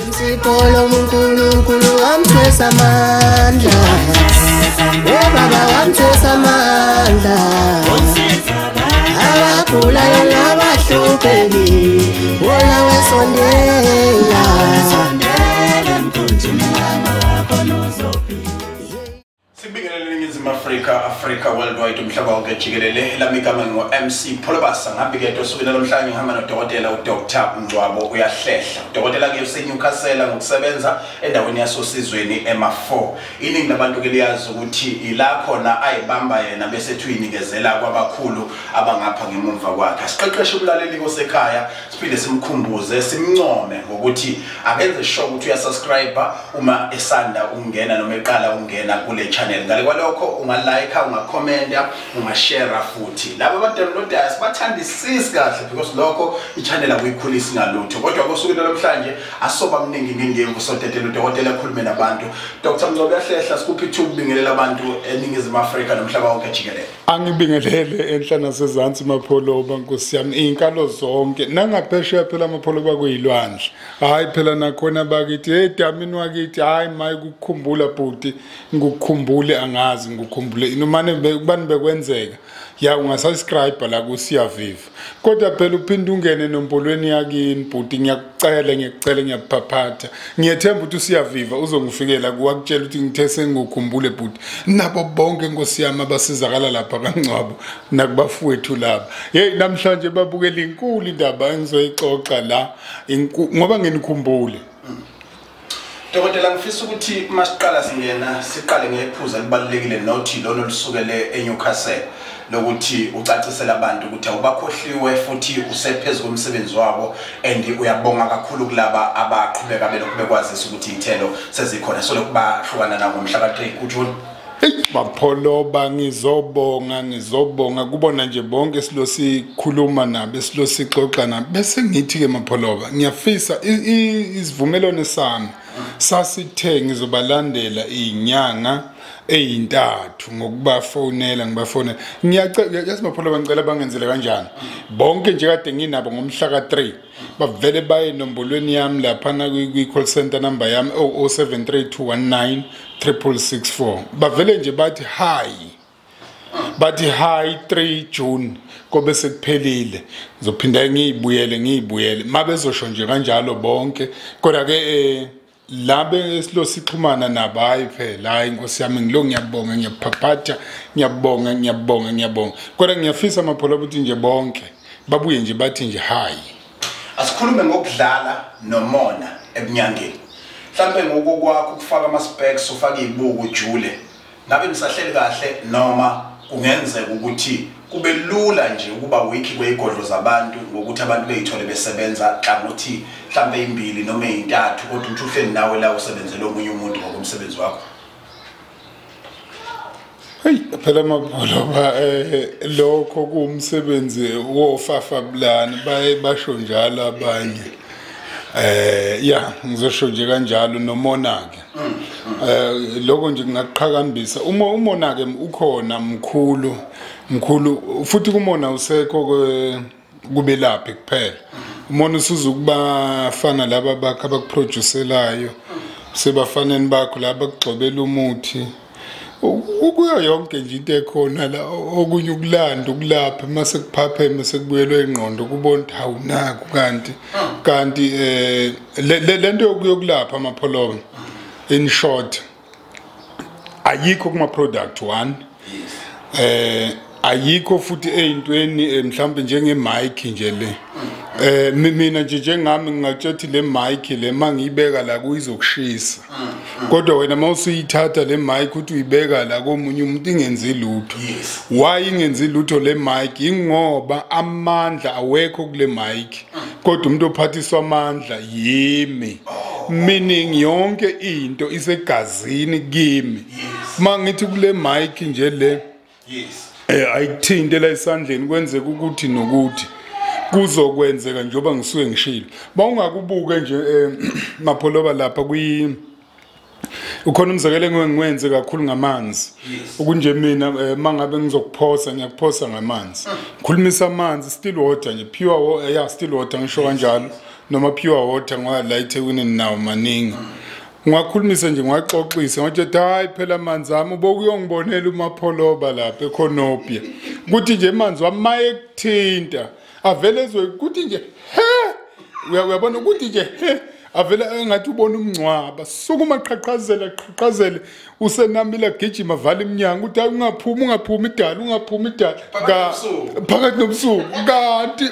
Insipho uNkulunkulu wamthwesa amandla. Baba wamthwesa amandla. Abagulayo nabahluphekile, wona wesondela. Sibingelele iNingizimu Afrika, Africa worldwide, umhlaba wonke jikelele. Lami igama ngu-MC Pholobasa. Ngabe-ke osukwini namhlanje ngihamba nodokotela uDr Mngcwabo Uyahlehla. Udokotela ke useNewcastle ngokusebenza endaweni yasoSizweni ema-4. Iningi labantu ke liyazi ukuthi ila khona ayibamba yena bese ethi uyinikezela kwabakhulu abangapha ngemumva kwakhe. Asiqeqeshe umlaleli kosekhaya, siphinde simkhumbuze, simncome ngokuthi akenze sure ukuthi uyasubscribe uma esanda ukungena noma eqala ukungena kule channel. Ngale kwalokho ungalike, ungacommenta, ungashare futhi. Laba abadownloadayo sibathandisisi kahle because lokho i-channel akuyikhulisi ngalutho. Kodwa kosukwini namhlanje asoba mningi ngengemvu sodedela udokotela ekhulume nabantu. Dr Mngcwabo Uyahlehla, sikuphi ithuba ukubingelela abantu eNingizimu Afrika nomhlaba wonke jikelele. Angibingelele enhla nasezansi Mapholoba, nkosi yami, iy'nkalo zonke nangaphesheya phela Mapholoba kuyilwandle. Hhayi phela nakhona bakithi, hey damini wakithi, hhayi maye kukukhumbula bhuti, ngikukhumbule angazi ngikukhumbule nomane kubani bekwenzeka ya ungasubscribe la kuSiyaviva, kodwa phela uphinde ungene nombolweni yakini bhuti. Ngiyakucela, ngiyakucela, ngiyakuphaphatha, ngiyethemba ukuthi uSiyaviva uzongifikela kuwakutshela ukuthi ngithe sengikukhumbule bhuti. Nabo bonke nkosi yami abasizakala lapha kaNgcwabo nakubafowethu laba. Hey, namhlanje babukela inkulu indaba engizoyixoxa la ngoba nginikhumbule. Dokotela, ngifisa ukuthi masiqala singena siqale ngephuza libalulekile nothi lona olusukele eNewcastle lokuthi ucacisele abantu ukuthi awubakhohliwe futhi usephezulu komsebenzi wabo, and uyabonga kakhulu kulaba abaqhubeka belokhu bekwazisa ukuthi iy'thelo sezikhona solokhu bahlukana nawo ngomhla ka-3 kuJuni. Hey Mapholoba, ngizobonga, ngizobonga kubona nje bonke silo sikhuluma nabo, silo sixoxa nabo. Bese ngithi ke Mapholoba, ngiyafisa isivumelwano sami sasithe ngizobalandela izinyanga ezintathu ngokubafonela, ngibafonela. Ngiyacela yazi Mapholoba, ngicela bangenzele kanjani bonke nje kade nginabo ngomhla ka3, bavele baye enombolweni yami laphana kwi-call center number yami 073219 6664, bavele nje bathi hi, bathi hi 3 June kobe sekuphelile. Ngizophinda ngiyibuyele, ngiyibuyele mabezosho nje kanjalo bonke. Kodwa ke labe esilo sixhumana nabo, hayi phela, hayi nkosi yami, ngilo ngiyabonga, ngiyaphaphatha, ngiyabonga, ngiyabonga, ngiyabonga. Kodwa ngiyafisa Mapholo ukuthi nje bonke babuye nje bathi nje hi. Asikhulume ngokudlala nomona ebunyangeni. Mhlambe ngokokwakho ukufaka ama-specs, ufake iy'buko ujule, ngabe nisahleli kahle noma kungenzeka ukuthi kube lula nje ukuba wiki kwey'godlo zabantu ngokuthi abantu bey'thole besebenza hlangothi mhlambe ey'mbili noma ey'ntathu, kodwa uthi uhleli nawe la usebenzela omunye umuntu ngokomsebenzi wakho? Hey phela Mapholoba, lokho kuwumsebenzi wofafa bulani, baye basho njalo abanye. Ya, ngizosho nje kanjalo nomona ke. Lokho nje kungaqhakambisa. Uma umona ke ukhona mkhulu, mkhulu futhi kumona usekho kubelaphi kuphela. Umona usuzukubafana laba bakho abakuproducelayo, sebafaneni bakho laba bakugxobela umuthi. Ukuyo yonke nje into ekhona la, okunye ukulanda ukulapha mase kuphapheme sekubuyelwe ingqondo kubona ukuthi hawu naku kanti lento yokulapha Amapholoba, in short, ayikho kuma product one, ayikho futhi eyintweni mhlawumbe njenge mic nje le. Mina nje njengami ngingatshethi le mic le mangiyibeka la kuyizokushisa, kodwa wena mawusuyithatha le mic uthi uyibeka la komunye umuntu ingenzi lutho. Why ingenzi lutho le mic? Ingoba amandla awekho kule mic, kodwa umuntu ophathiswa amandla yimi, meaning yonke into isegazini kimi. Mangithi kule mic nje le ayikuthinte la esandleni, kwenzeka ukuthi nokuthi kuzokwenzeka njengoba ngisuke ngishilo. Bawungakubuke nje Mapholoba lapha kwi ukhona umzekelo engiwenze kakhulu ngamanzi. Ukunje mina mangabe ngizokuphosa, ngiyakuphosa ngamanzi, khulumisa amanzi, still water nje, pure yeah, still water ngisho kanjalo. noma pure water ngoba la eThekwini nawo maningi. Ngiwakhulumisa nje ngiwaxoxisa ngathi hayi phela amanzi ami ubokuyongibonela uMapholoba lapha eKhonopia ukuthi nje amanzi wami maye kuthinta avele ezwe ukuthi nje he uyabona ukuthi nje he avele engathi ubona umncwaba sukuma qhaqhazela qhaqhazele usenamile gijima vala iminyango uthi ungaphumi ungaphumi idala ungaphumi idala phakathi nobusuku. Kanti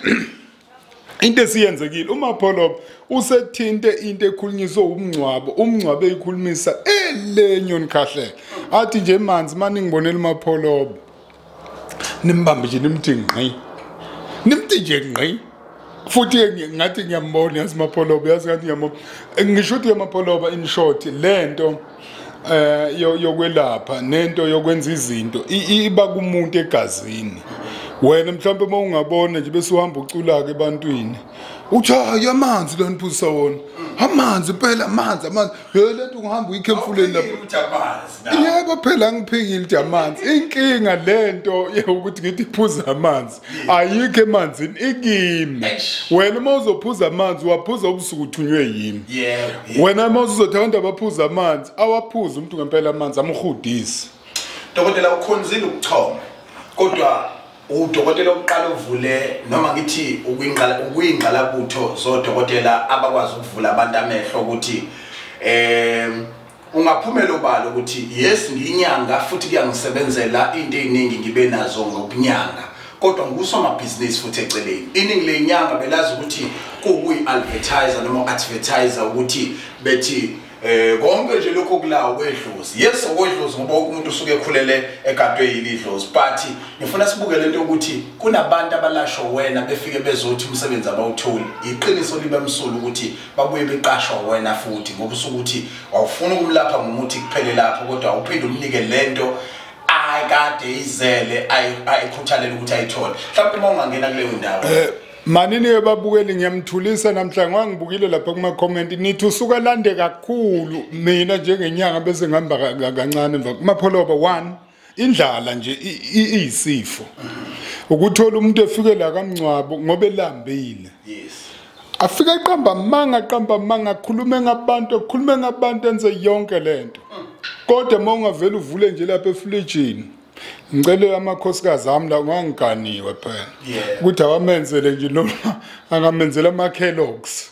into esiyenzekile uMapholoba usethinte into ekhulunyiswa umncwabo, umncwabo eyikhulumisa elenyoni kahle athi nje manzi mani ngibonela uMapholoba nimbambe nje nimthi ngqi nimthi nje ngqi futhi ngathi ngiyambona yazi Mapholoba yazi ngathi ngiyambona ngisho ukuthi uMapholoba in short lento yokwelapha nento yokwenza izinto iba kumuntu egazini. Wena mhlawumbe uma ungabona nje bese uhamba ucula ke ebantwini uthi hayi amanzi lo niphuzisa wona amanzi phela amanzi amanzi lento ungihamba uyikhe emfuleni lapho uthi amanzi. Yebo phela ngiphikile ukuthi amanzi inkinga lento yokuthi ngithi phuza amanzi ayikho emanzini ikimi. Wena uma uzophuza amanzi waphuza ubusuku uthunywe yimi. Wena uma uzothi abantu abaphuza amanzi awaphuza umuntu ngempela amanzi amhudise. Dokotela ukhonzile ukuchoma kodwa udokotela oqala uvule noma ngithi ukuyingqalabutho zodokotela abakwazi ukuvula abantu amehlo ukuthi ungaphumela obala ukuthi yes ngiyinyanga futhi kuyangisebenzela into eziningi ngibe nazo ngokunyanga kodwa ngusomabhizinisi futhi eceleni. Iningi lenyanga belazi ukuthi kuyi-advertiser noma advertiser ukuthi bethi konke nje lokho kulawo kwedlozi. Yes okwedlozi ngoba umuntu usuke ekhulele egadwe yilidlozi, but ngifuna sibuke lento ukuthi kunabantu abalashwa wena befike bezothi umsebenzi abawutholi. Iqiniso libe msulu ukuthi babuye beqashwa wena futhi ngoba usukuthi awufuna ukumlapha ngomuthi kuphele lapho kodwa uphinde umnike lento akade izele ayikhuthalele ukuthi ayithole. Mhlawumbe uma ungangena kuleyo ndawo manini babukeli ngiyamthulisa namhla ngangibukile lapha kuma comment nithi usuka lande kakhulu mina njengenyanga bese ngihamba kancane emva kuMapholoba. 1 indlala nje iyisifo ukuthola umuntu efike la kamncwabo ngoba elambile. Yes afike eqamba amanga aqamba amanga akhulume ngabantu akhulume ngabantu enze yonke lento kodwa uma ungavela uvule nje lapha efrijini ngicela amakhosikazi ami la ngangiganiwe phela ukuthi awamenzele nje noma angamenzela ama Kellogg's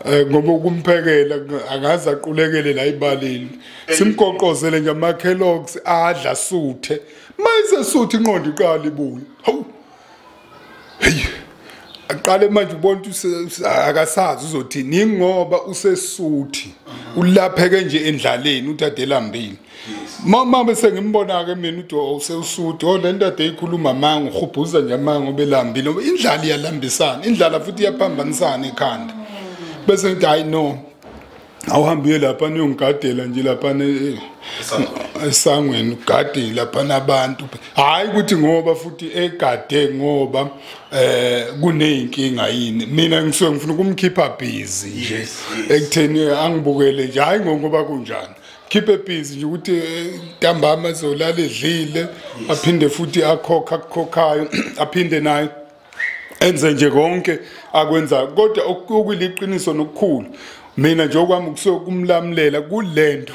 ngoba ukumphekela angaze aqulekele la ibalini simgoqozele nje ama Kellogg's adla suthe mayise suthe inqondo iqala ibuye hawu hey aqale manje ubona ukuthi akasazi uzothini ngoba usesuthi ulapheke nje endlaleni utade elambile. Mama bese ngimbona ke mina uthi usewusuthi oh le nto ade ikhuluma manga uhubhuza nje amanga obelambile indlala iyalambisana indlala futhi iyaphambanisana ekhanda bese ngithi hayi no awuhambe uye lapha niyongigadela nje lapha esangweni ugade lapha nabantu hayi ukuthi ngoba futhi egade ngoba kuneyinkinga yini mina ngisuke ngifuna ukumkhipha busy nje ekutheni angibukele nje hayi ngoba kunjani khiphe busy nje ukuthi ntambama azolala edlile aphinde futhi akhokha akukhokhayo aphinde naye enze nje konke akwenza kodwa okuliqiniso nokukhulu mina nje okwami kusuke kumlamlela kulento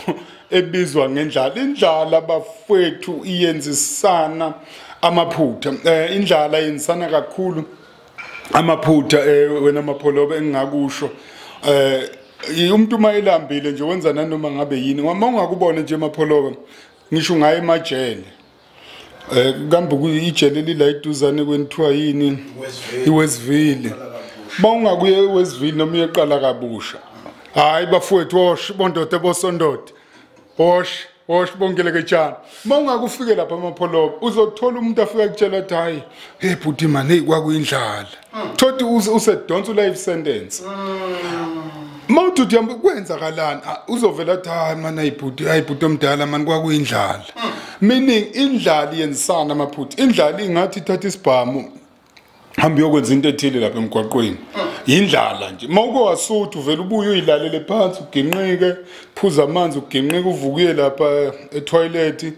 ebizwa ngendlala. Indlala bafowethu iyenzisana amaphutha indlala yenzisana kakhulu amaphutha wena Mapholoba engingakusho umuntu uma elambile nje wenza nanoma ngabe yini ngoba ungakubona nje Mapholoba ngisho ngaye emajele kambe ijele lila iduzane kwenthiwa yini iWestville bawungakuye eWestville noma uyeqala kabusha hayi bafowethu wosh bondoda bosondoda wosh wosh bongeleketshana mawungakufike lapha Mapholoba uzothola umuntu afika kutshela ukuthi hayi hey bhuti man hey kwakuyindlala thothi usedonsa life sentence mawuthi uthi kwenzakalani uzovela athi hayi man ayibhuti ayibhuti omdala man kwakuyindlala meaning indlala yenzisana amaphutha indlala ingathi ithatha isibhamu hamba uyokwenza into ethile lapha emgwaqweni indlala nje mawuke wasuthu uvela ubuye uyilalele phansi uginqike phuza amanzi uginqike uvuke lapha etoilet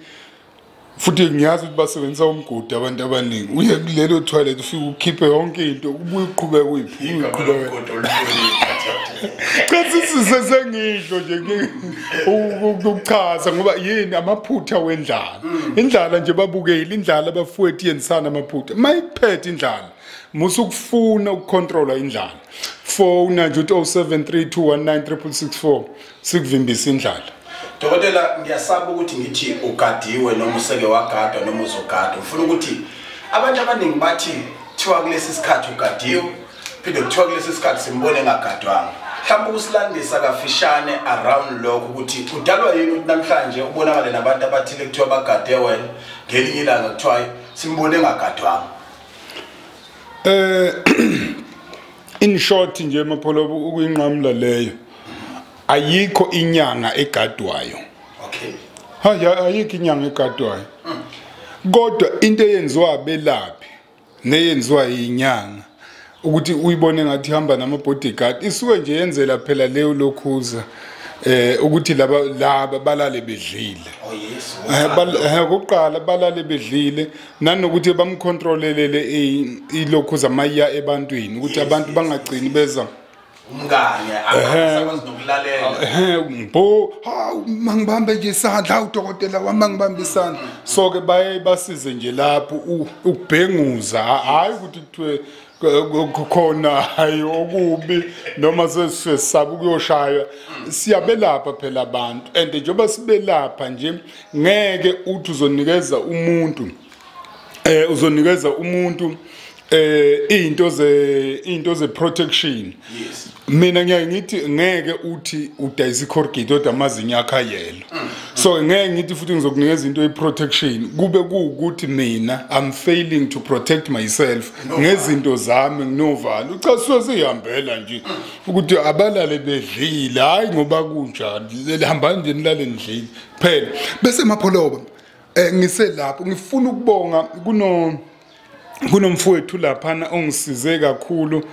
Futhi ngiyazi ukuthi basebenzisa umgodi abantu abaningi. Uye kulelo toilet ufike ukhiphe yonke into, ubuye uqhubeke uyiqhubeke. Cha, sengisho nje ukuchaza ngoba yini amaphutha wendlala. Indlala nje babukeli, indlala abafowethu yenzisana amaphutha. Mayiphethe indlala, musukufuna ukucontrola indlala. Phone nje uthi 0732196664 sikuvimbisa indlala. Dokotela, ngiyasaba ukuthi ngithi ugadiwe noma useke wagadwa noma uzogadwa. Ngifuna ukuthi abantu abaningi bathi kuthiwa kulesi sikhathi ugadiwe, phinde kuthiwa kulesi sikhathi simbone engagadwanga. Mhlawumbe ukusilandisa kafishane around lokho ukuthi kudalwa yini ukuthi namhlanje ubonakale nabantu abathile kuthiwa bagade wena, ngelinye ilanga kuthiwa simbone engagadwanga. In short nje Mapholoba, ukuyinqamula leyo, ayikho inyanga egadwayo. Okay. Hayi, ayikho inyanga egadwayo. Kodwa into eyenziwa abelaphi neyenziwa inyanga ukuthi uyibone ngathi ihamba nama bodyguard, isuke nje yenzela phela leyo lokhuza ukuthi laba balale bedlile. Oh yes. Okokuqala balale bedlile, nanokuthi bamcontrolelele ilokhuza maya ebantwini ukuthi abantu bangagcini beza umngane akasakwazi nokulalela. Mbo, hawu mangibambe nje isandla, udokotela wami mangibambe isandla. So ke baye basize nje lapho ukubhenguza, hayi ukuthi kuthiwe khona hayi okubi noma sesisaba ukuyoshaywa. Siyabelapha phela abantu, and njengoba sibelapha nje ngeke uthi uzonikeza umuntu into ze protection. Yes. Mina ngiyaye ngithi ngeke uthi udayisa icorgate kodwa amazinyo akho ayelo. So ngeke ngithi futhi ngizokunikeza into ye protection kube kuwukuthi mina I'm failing to protect myself ngezinto zami nginovalo. Cha, sihambela nje ukuthi abalale bedlile, hayi ngoba kunjani, hambani nje nilale nidlile phela. Bese Mapholoba, ngiselapho ngifuna ukubonga kunomfowethu laphana ongisize kakhulu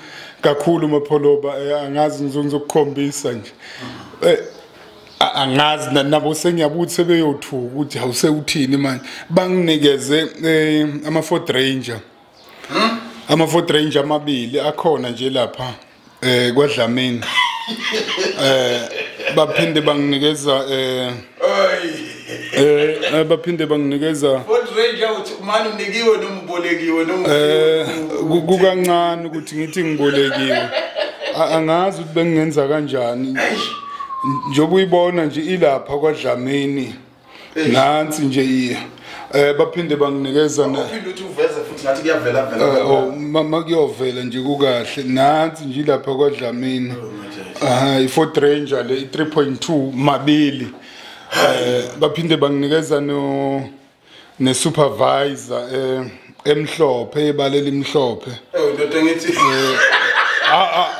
kakhulu Mapholoba. Angazi ngizokukhombisa nje, angazi nabo sengiyabuthi sebeyothuka ukuthi awusewuthini manje. Banginikeze ama Ford Ranger, ama Ford Ranger amabili akhona nje lapha kwaDlamini. Baphinde banginikeza baphinde banginikeza Ford Ranger. Uthi manje unikiwe noma ubolekiwe noma kukancane ukuthi ngithi ngibolekiwe. Angazi ukuthi bengingenza kanjani. Njengoba uyibona nje ilapha kwaDlamini, nansi nje iye. Baphinde banginikeza na uphinde uthi uveze futhi ngathi kuyavela vela. Oh, makuyovela nje kukahle. Nansi nje ilapha kwaDlamini. I-Ford Ranger le i-3.2 mabili. Baphinde banginikeza no ne supervisor emhlophe, ebalela imhlophe. Ndoda ngithi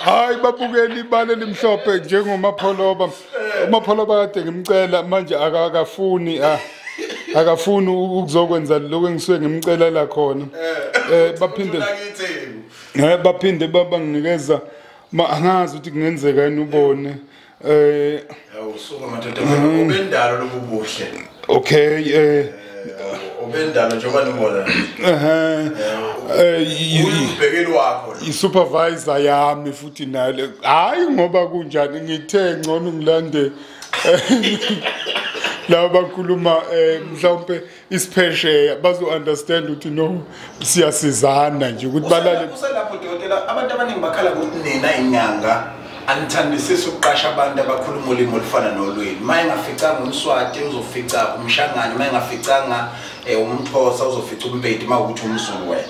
hayi babukeli ibala elimhlophe njengoMapholoba. uMapholoba kade ngimcela manje akafuni akafuni ukuzokwenza lokho engisuke ngimcelela khona. Baphinde babanginikeza, angazi ukuthi kungenzeka yini ubone. Usuka madoda, obendalo lobubuhle. Okay, obendalo njengoba nibona. Umbhekeli wakho. I-supervisor yami futhi nayo. Hayi ngoba kunjani ngithe ngcono ngilande laba bakhuluma mhlawumbe isiphesheya bazo understand ukuthi no siyasizana nje ukuthi balale. Uselapho dokotela, abantu abaningi bakhala ukuthi nina inyanga anithandisisi ukuqasha abantu abakhuluma ulimi olufana nolwimi. Uma engaficanga umSwati uzofica umShangane, uma engaficanga umXhosa uzofica uMpedi, uma ukuthi umZulu wena.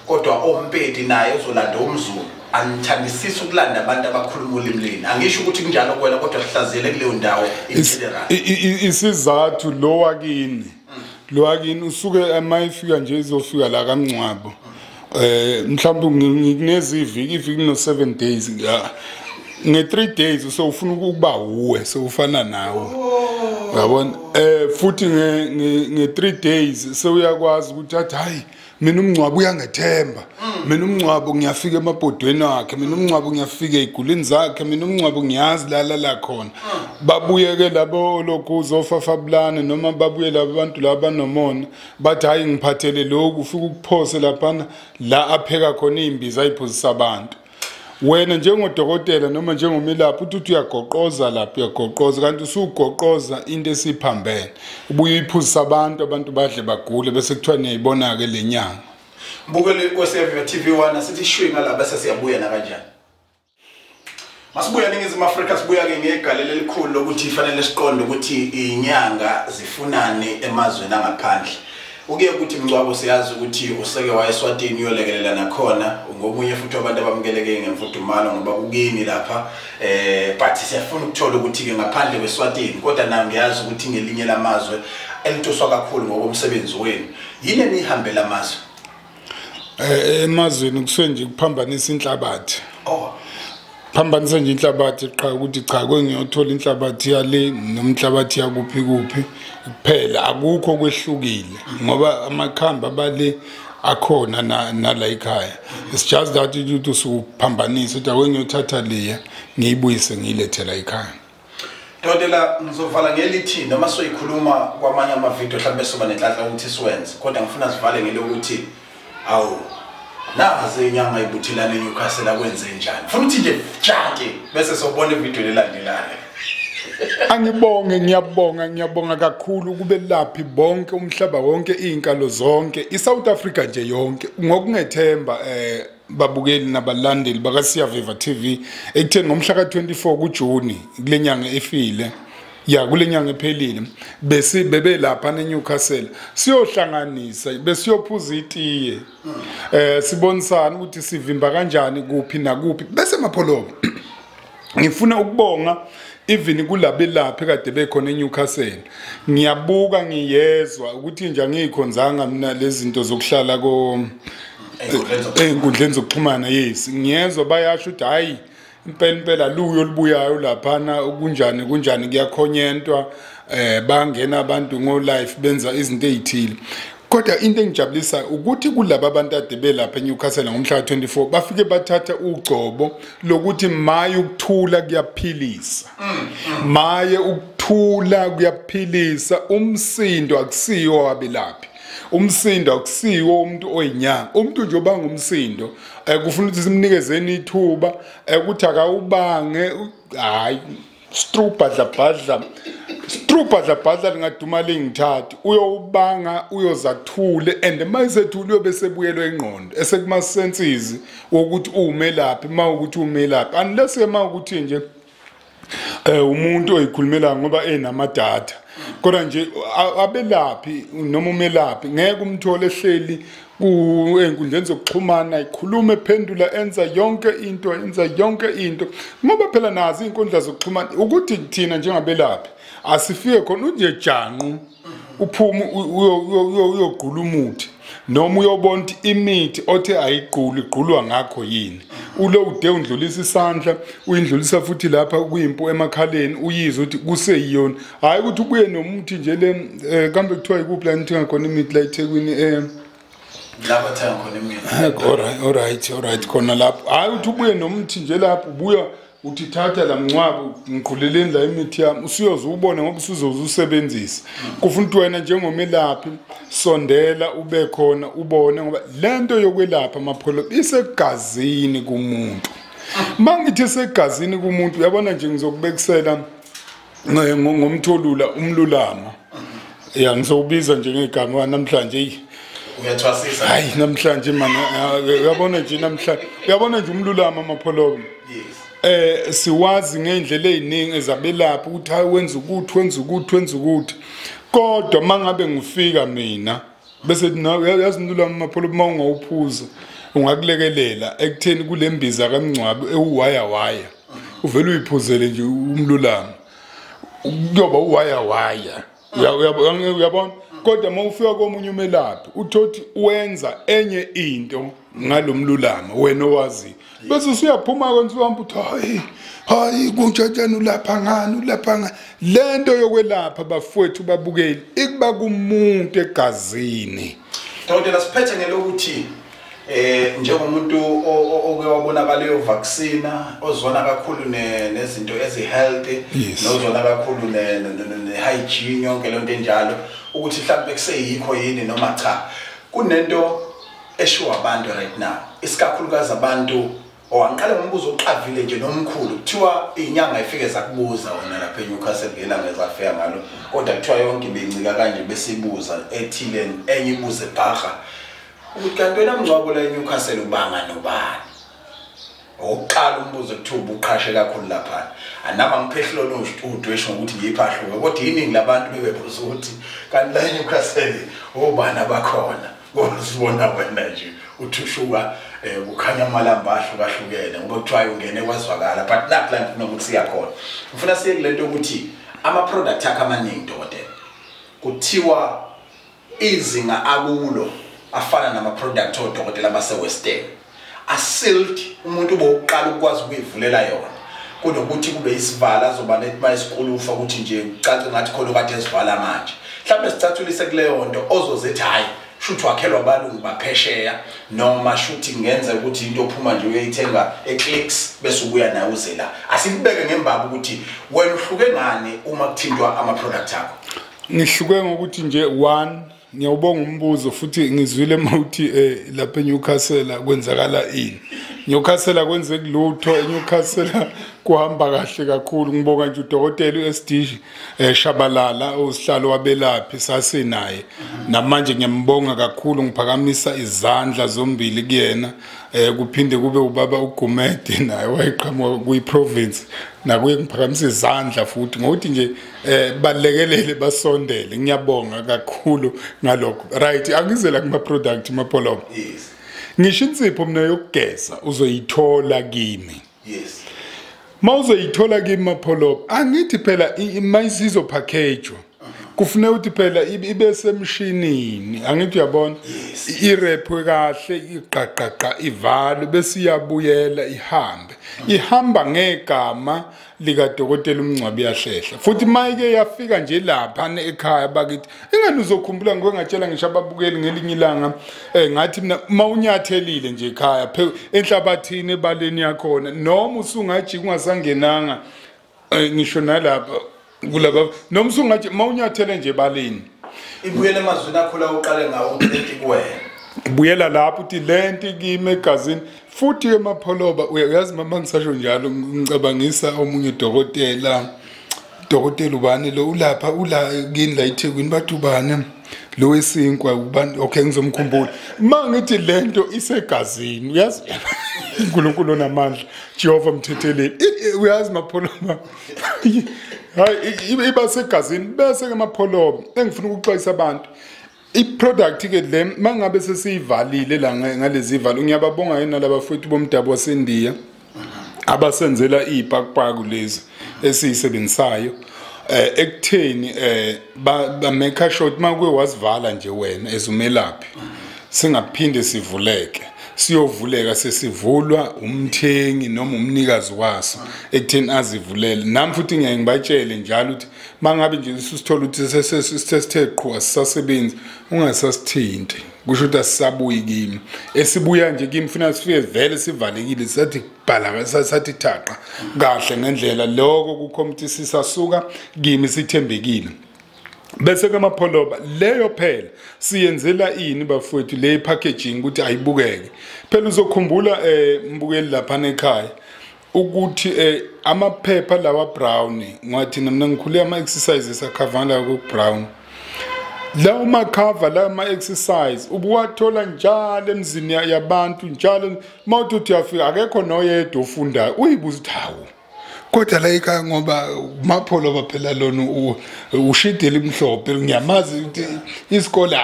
Kodwa oMpedi naye uzolanda umZulu. Anithandisisi ukulanda abantu abakhuluma ulimi leni. Angisho ukuthi kunjalo kuwena, kodwa sihlaziyele kuleyo ndawo in general. Isizathu lo wakini usuke mayifika nje izofika la kaMncwabo. Mhlawumbe ngineziviki, iviki no 7 days. Nge 3 days usofuna ukuba uwe sewufana nawe. Uyabona? Futhi nge 3 days sewuyakwazi ukuthi athi hayi Mina umngcwabo uyangethemba, mina umngcwabo ngiyafika emabhodweni wakhe, mina umngcwabo ngiyafika ey'gulini zakhe, mina umngcwabo ngiyazi la khona. Babuye ke labo lokhu uzofafabulana noma babuye labo bantu laba banomona bathi hayi ngiphathele lokhu, ufike ukuphose laphana la apheka khona iy'mbiza ayiphuzisa abantu. Wena njengodokotela noma njengomelaphi uthi uyagoqoza lapha, uyagoqoza kanti usugoqoza into esiphambene, ubuye uyiphuzisa abantu, abantu badle bagule, bese kuthiwa niyayibona-ke le nyanga. Mbukeli weSiyaviva TV1, asithi shwi ngala bese siyabuya nakanjani. Masibuya eNingizimu Afrika, sibuya-ke ngegalelo elikhulu lokuthi fanele siqonde ukuthi inyanga zifunani emazweni angaphandle. Uke ukuthi Mngcwabo siyazi ukuthi useke wayeSwatini uyolekelela nakhona, ungomunye futhi wabantu abamukeleke ngemfudumalo ngoba kukini lapha, but siyafuna ukuthola ukuthi-ke ngaphandle kweSwatini, kodwa nami ngiyazi ukuthi ngelinye lamazwe elituswa kakhulu ngokomsebenzi wenu. Yini enihambela amazwe? Emazweni kusuke nje kuphambanisa inhlabathi. Phambanisa nje inhlabathi qha, ukuthi cha kwengiyothola inhlabathi yale nomhlabathi yakuphi kuphi kuphela, akukho kwehlukile ngoba amakhambi abale akhona nala ekhaya. It's just that ukuthi usuphambanisa ukuthi akwengiyothatha leya ngiyibuyise ngiyilethela ekhaya. Dokotela, ngizovala ngelithi noma soyikhuluma kwamanye amavidiyo mhlawumbe soba nenhlanhla ukuthi siwenze, kodwa ngifuna sivale ngelokuthi awu naze inyanga ibuthelane eNewcastle akwenze njani. Funa ukuthi nje tshate bese sobona ividiyo lelandelayo. Angibonge, ngiyabonga, ngiyabonga kakhulu kubelaphi bonke umhlaba wonke, izinkalo zonke, iSouth Africa nje yonke, ngokungethemba babukeli nabalandeli bakaSiyaviva TV ekutheni ngomhla ka-24 kuJuni kule nyanga efile, ya kule nyanga ephelile, bese bebe lapha eNewcastle siyohlanganisa, besiyophuza itiye, sibonisana ukuthi sivimba kanjani kuphi nakuphi. Bese Mapholoba ngifuna ukubonga even kulabelaphi kade bekhona eNewcastle. Ngiyabuka ngiyezwa ukuthi nje angiyikhonzanga mina lezi zinto zokuhlala ko ey'nkundleni zokuxhumana. Yes, ngiyezwa bayasho ukuthi hayi impela impela luyo olubuyayo laphana, kunjani kunjani kuyakhonyentwa, bangena abantu ngo life benza izinto ezithile. Kodwa into engijabulisa ukuthi kulaba abantu ade belapha eNewcastle ngomhla ka-24 bafike bathatha ugcobo lokuthi maye ukuthula kuyaphilisa, maye ukuthula kuyaphilisa. Umsindo akusiwo wabelaphi, umsindo akusiwo umuntu oyinyanga. Umuntu nje obanga umsindo kufuna ukuthi simnikezeni ithuba ukuthi akawubange. Hayi strubhadla strubhadla lingaduma lingithathu, uyowubanga uyozathule, and mayisethule uyobe sebuyelwe ingqondo esekuma senses wokuthi umelaphi, mawukuthi umelaphi, unless ke mawukuthi nje umuntu oyikhulumela ngoba enamadatha. Kodwa nje abelaphi noma umelaphi ngeke umthole ehleli ey'nkundleni zokuxhumana ikhuluma ephendula enza yonke into, enza yonke into, ngoba phela nazo iy'nkundla zokuxhumana ukuthi thina njengabelaphi asifike khona unje janqu uphume uyogqula umuthi noma uyobona ukuthi imithi othe ayigquli igqulwa ngakho yini. Ulo ude undlulisa isandla uyindlulisa futhi lapha kuyimpu emakhaleni uyizwe ukuthi kuseyiyona, hayi ukuthi ubuye nomuthi nje le kambe kuthiwa ikuphi la nithenga khona imithi la eThekwini, lapha thenga khona imithi. Alright khona lapho. Hayi ukuthi ubuye nomuthi nje lapho ubuya uthi thatha la mncwabo ngiqhuleleni la imithi yami, usuyoze ubone ngoba usuzoze usebenzise. Kufuna ukuthi wena njengomelaphi sondela ube khona ubone, ngoba lento yokwelapha Mapholoba isegazini kumuntu. Mangithi isegazini kumuntu, uyabona nje ngizokubekisela ngomtholula umlulama. Ya ngizowubiza nje ngegama namhlanje. Uyathwasisa. Hayi namhlanje mana uyabona nje namhlanje, uyabona nje umlulama Mapholoba. Yes. Siwazi ngendlela eziningi ezabelaphi ukuthi hayi wenza ukuthi wenza ukuthi wenza ukuthi, kodwa mangabe ngifika mina bese yazi umlulama Mapholoba uma ungawuphuza ungakulekelela ekutheni kulembiza kaMngcwabo ewuwaya waya, uvele uyiphuzele nje umlulama kuyoba uwaya waya. Uyabona. Kodwa uma ufika komunye umelaphi uthothi wenza enye into ngalomlulama wena owazi, bese usuyaphuma kwenza uhamba uthi hayi hayi kunjani ulapha ngani ulapha ngani. Lento yokwelapha bafowethu babukeli ikuba kumuntu egazini. Dokotela, siphethe ngelokuthi njengomuntu oke wabona leyo vaccine, ozona kakhulu nezinto ezi-healthy, nozona kakhulu ne-hygiene, yonke lento enjalo, ukuthi mhlawumbe kuseyikho yini noma cha. Kunento eshiwo abantu right now, isikakhulukazi abantu, angiqale ngombuzo oqavile nje nomkhulu. Kuthiwa inyanga ifike zakubuza wena lapha eNewcastle ngelanga ezafika ngalo, kodwa kuthiwa yonke bencika kanje besibuza ethile, enye ibuze bhaga ukuthi kanti wena Mngcwabo la eNewcastle ubanga nobani. Okokuqala umbuzo kuthiwa ubuqhashe kakhulu lapha, anama ngiphehlelo udweshu ngokuthi ngiyiphahluke, kodwa iningi labantu bebebuza ukuthi kanti la eNewcastle obani abakhona, ngoba sibona wena nje uthushuka kukhanya amalamba ahlukahlukene, ngoba kuthiwa ungene kwazwakala. But nakho la ngifuna ukuthi siyakhona, ngifuna siye kule nto ukuthi ama-product akhe amaningi dokotela kuthiwa izinga akulo afana nama-product odokotela base-Western, asealed, umuntu ubokuqala ukwazi ukuyivulela yona, kunokuthi kube isivala azoba nethi mayisikulufa ukuthi nje kucace ngathi khona okade esivala manje. Mhlawumbe sicathulise kuleyo nto ozozethi hhayi shuthi wakhelwa abalungu baphesheya, noma shuthi kungenza ukuthi into ophuma nje uyayithenga eClicks bese ubuya nayo uze la. Asikubeke ngembaba ukuthi wena uhluke ngani uma kuthintwa ama-product akho. Ngihluke ngokuthi nje one, ngiyawubonga umbuzo futhi ngizwile mawuthi lapha eNewcastle kwenzakala ini. Newcastle kwenzeka lutho, eNewcastle kuhamba kahle kakhulu. Ngibonga nje udokotela uSD Shabalala osihlalo wabelaphi sasinaye, namanje ngiyambonga kakhulu, ngiphakamisa izandla zombili kuyena. Kuphinde kube ubaba uGumede naye wayeqhamuka kuyi-province, nakuye ngiphakamisa izandla futhi ngokuthi nje balekelele basondele. Ngiyabonga kakhulu ngalokho. Right, angizela kuma product Mapholoba. Yes. Ngisho insipho mina yokugeza uzoyithola kimi. Yes. Mawuzoyithola kimi Mapholoba, angithi phela mayisizo package kufuneka ukuthi phela ibe semshinini, angithi uyabona, irephwe kahle, iqaqaqa ivalwe, bese iyabuyela ihambe. Ihamba ngegama likadokotela uMngcwabo Uyahlehla. Futhi mayike yafika nje lapha ekhaya bakithi, ingani uzokhumbula ngike ngatshela ngisho ababukeli ngelinye ilanga, ngathi mina mawunyathelile nje ekhaya enhlabathini ebaleni yakhona, noma usungajika ungasangenanga ngisho nalapha kulaba, noma usungathi mawunyathele nje ebaleni, ibuyele emazwini akho la uqale ngawo ukuthi kuwena buyela lapho uthi lento kimi egazini. Futhi ke Mapholoba, uyazi mama ngisasho njalo ngicabangisa omunye udokotela, dokotela ubani lo ulapha ula kini la eThekwini, bathi ubani lo wesinkwa ubani, okay ngizomkhumbula. Mangithi lento isegazini, uyazi uNkulunkulu onamandla, Jehova mthetheleli, uyazi Mapholoba, hayi iba segazini. Bese ke Mapholoba engifuna ukuxwayisa abantu, i-product ke le mangabe sesiyivalile la ngalezi ivalo, ngiyababonga yena labafowethu bomdabu waseNdiya abasenzela izipakupaku lezi esiyisebenzisayo, ekutheni ba make sure ukuthi makuye wazivala nje wena ezumelaphi singaphinde sivuleke, siyovuleka sesivulwa umthengi noma umnikazi waso ekutheni azivulele. Nami futhi ngiyaye ngibatshele njalo ukuthi mangabe nje usithola ukuthi sesithe qhu asisasebenzi, ungasasithinti, kusho ukuthi asisabuyi kimi. Esibuya nje kimi funa sifike vele sivalekile, sathi bhala sathi thaqa kahle ngendlela, lokho kukhomba ukuthi sisasuka kimi sithembekile. Bese ke Mapholoba leyo phela siyenzela ini bafowethu le packaging ukuthi ayibukeke. Phela uzokhumbula mbukeli lapha ekhaya ukuthi amaphepha lawa brown, ngathi mina ngikhule ama exercises akhavala ku brown, lawo makhava la ama exercise ubuwathola njalo emzini yabantu njalo. Mawuthi uyafika akekho noyedwa ofundayo, uyibuza ukuthi hawu kodwa la ekhaya ngoba Mapholoba phela lona ushidele imhlophe, ngiyamazi ukuthi isikole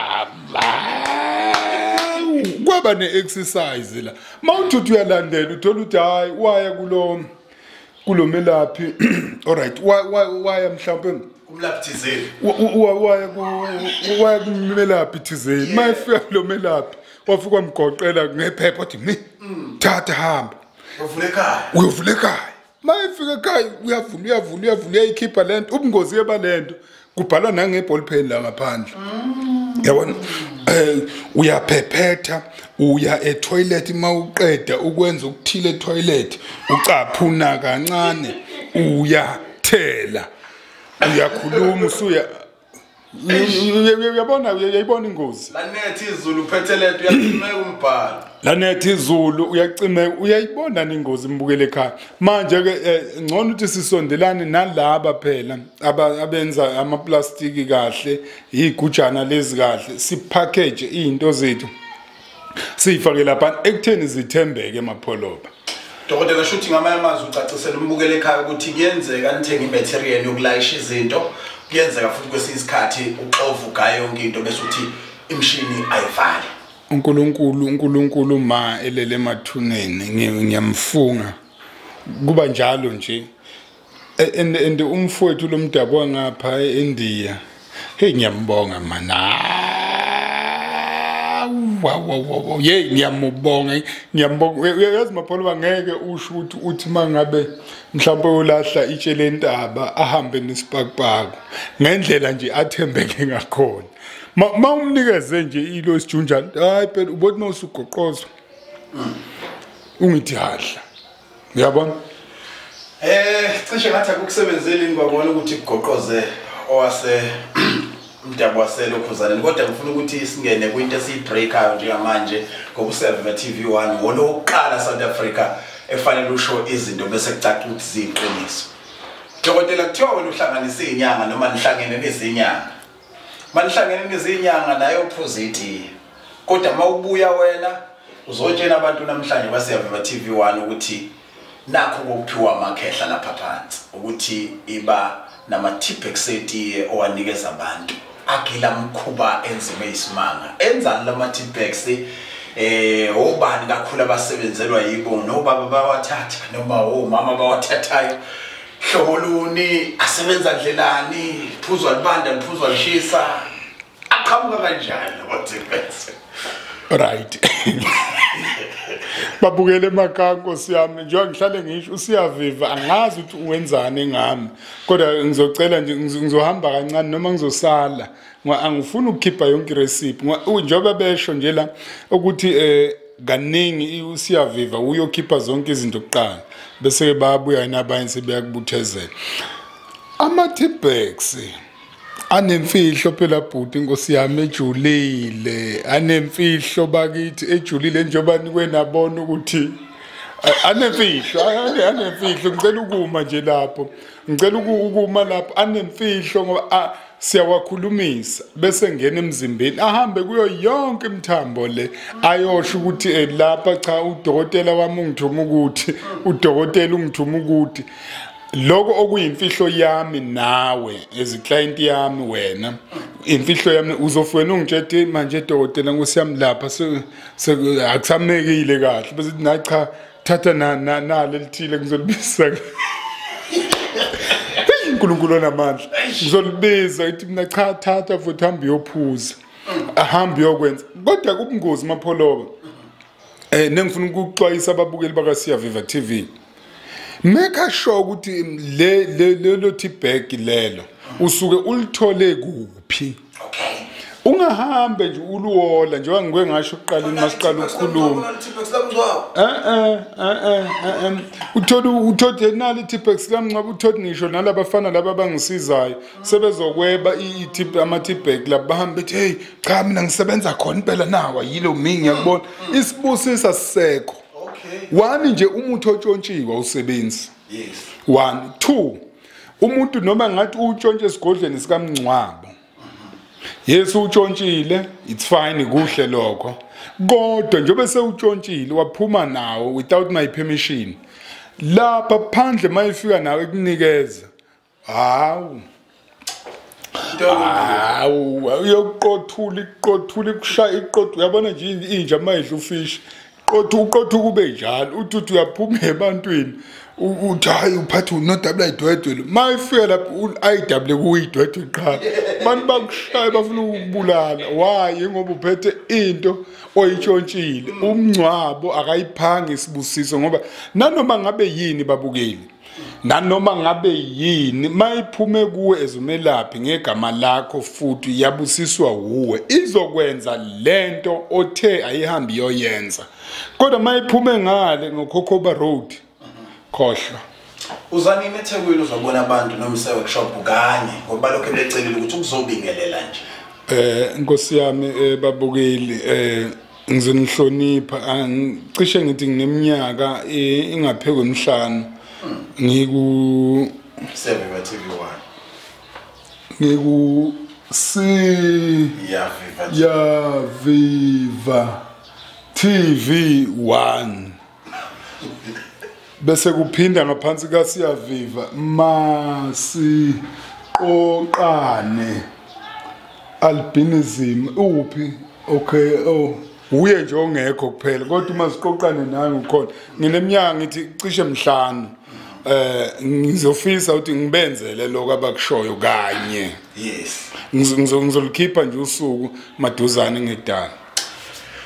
kwaba ne-exercise la. Mawuthi uyalandela uthola ukuthi hayi waya kulo melaphi, alright waya mhlawumbe kumlaphi thizeni, waya kumelaphi thizeni. Mayefika kulo melaphi wafika wamgoqela ngephepha wathi mi thatha hamba uyovula ekhaya, uyovula ekhaya. Mayefika ekhaya uyavula uyayikhipha lento, ubungozi ke balento Kubhalwa nangeball pen la ngaphandle. Yabona, uyaphephetha, uya etoilet, mawuqeda ukwenza ukuthile etoilet, ucaphuna kancane, uyathela, uyakhuluma, usuya uyabona, uyayibona ingozi. Lanethi izulu uphethe lento, uyacimeka umbhalo. Lanethi izulu uyacimeka, uyayibona ingozi mbukele ekhaya. Manje ke ngcono ukuthi sisondelane nalaba phela abenza amaplastiki kahle, igujana lezi kahle, sipackage izinto zethu siyifake lapha ekutheni zithembeke Mapholoba. Dokotela, shuthi ngamanye amazwi ucacisela umbukele ekhaya ukuthi kuyenzeka nithenge imaterial yokulayisha izinto, kuyenzeka futhi kwesinye isikhathi uxova ugaye yonke into bese uthi imishini ayivali. uNkulunkulu ma elele emathuneni, ngiyamfunga kuba njalo nje. And umfowethu lomdabu ngapha eIndia, hey, ngiyambonga mana. Wow, hey, ngiyambonga. Uyazi Mapholoba, ngeke usho ukuthi uthi mangabe mhlawumbe ulahla itshe lentaba ahambe nesipakupako ngendlela nje athembeke ngakhona. Ma umnikeze nje ilo isijunjana, hayi phela ubothi mawusugoqozwa ungithi hadla. Uyabona? Cishe ngathi akukusebenzeli ngibabona ukuthi kugoqoze owase umdabu waselokhuzaneni, kodwa ngifuna ukuthi singene kwinto esiyibreakayo njengamanje ngoba uSiyaviva TV1 wona wokuqala South Africa efanele usho izinto bese kucaca ukuthi ziyiqiniso. Dokotela, kuthiwa wena uhlanganise izinyanga noma nihlangene nezinyanga. Manihlangene nezinyanga nayo uphuza itiye. Kodwa mawubuya wena uzotshela abantu namhlanje baSiyaviva TV1 ukuthi nakho kokuphiwa amakhehla lapha phansi, ukuthi iba nama Tipp-Ex etiye owanikeza abantu agila mkhuba enzima isimanga. Enzani lama Tipp-Ex? Obani kakhulu abasebenzelwa yibo, nobaba bawathatha noma omama bawathathayo, hlobo luni, asebenza ndlelani, phuzwa libanda, liphuzwa lishisa, aqhamuka kanjani lama Tipp-Ex? Right. Babukele emakhaya Nkosi yami, njengoba ngihlale ngisho uSiyaviva angazi ukuthi wenzani ngami, kodwa ngizocela nje ngizohamba kancane noma ngizosala, ngoba angifuni ukukhipha yonke irecipe. Njengoba besho nje la ukuthi kaningi uSiyaviva uyokhipha zonke izinto kuqala bese ke bayabuya nabanye sebeyakubuthezela. Ama Tipp-Ex anemfihlo phela bhuti Nkosi yami ejulile, anemfihlo bakithi ejulile, njengoba nikwe nabona ukuthi anemfihlo, anemfihlo. Ngicela ukuma nje lapho, ngicela ukuma lapho, anemfihlo ngoba siyawakhulumisa bese ngena emzimbeni, ahambe kuyo yonke imithambo le, ayosho ukuthi lapha cha udokotela wami ungithuma ukuthi, udokotela ungithuma ukuthi. Lokho okuyimfihlo yami nawe as client yami, wena imfihlo yami uzofuna ungitshela manje dokotela Nkosi yami lapha akusamekile kahle, bese na cha thatha na lelithile ngizolibisa. uNkulunkulu onamandla, ngizolibiza ithi mina cha thatha futhi hamba uyophuza, ahambe uyokwenza. Kodwa kubungozi Mapholoba, nengifuna ukuxwayisa ababukeli bakaSiyaviva TV, make sure ukuthi le lelo Tipp-Ex lelo usuke ulithole kuphi. Okay. Ungahambe nje uluwola njengoba ngike ngasho ekuqaleni masiqala ukukhuluma. Uthole nali Tipp-Ex lamncwabo, uthole ngisho nalabafana laba abangisizayo sebezokweba i-tip ama Tipp-Ex laba, bahambe bethi hey cha mina ngisebenza khona impela nawa yilo mina ngiyakubona. Isibusisa sisekho. One nje umuthi otshontshiwe awusebenzi. Yes. 1 2 umuntu noma ngathi utshontshe esigodlweni sikamncwabo, Yesu utshontshile, it's fine, kuhle lokho, kodwa njengoba sewutshontshile waphuma nawo without my permission, lapha phandle mayifika nawe ekunikeza, hawu hawu uyoqothula iqothula ikushaya iqothu. Uyabona nje inja mayidla ufish qothu uqothu kube njalo, uthi uyaphuma ebantwini uthi hayi uphathe unodabula idwedwe, mayifika lapho ayidabule kuyidwedwe qha, abantu bakushaya bafuna ukubulala. Why? Ngoba uphethe into oyitshontshile. Umncwabo akayiphanga isibusiso, ngoba nanoma ngabe yini babukeli, Nanoma ngabe yini mayiphume kuwe ezumelaphi ngegama lakho futhi yabusiswa wuwe, izokwenza lento othe ayihambi yoyenza. Kodwa mayiphume ngale ngoKhokhoba Road, khohlwa. Uzanini eThekwini uzobona abantu noma ise-workshop kanye, ngoba lokho becelile ukuthi ukuzobingelela nje. Nkosi yami babukeli, ngizonihlonipha, cishe ngithi ngineminyaka ingaphe kwemihlanu ngiku Siyaviva TV1, ngiku Siyaviva TV1, bese kuphinda ngaphansi ka Siyaviva Masiqoqane albinism uphi? Okay, oh uye nje ongekho kuphela, kodwa uma siqoqane nami ukhona. Ngineminyaka ngithi cishe mhlanu. Ngizofisa ukuthi ngibenzele lokho abakushoyo kanye. Yes. Ngizolikhipha nje usuku maduzane ngedala.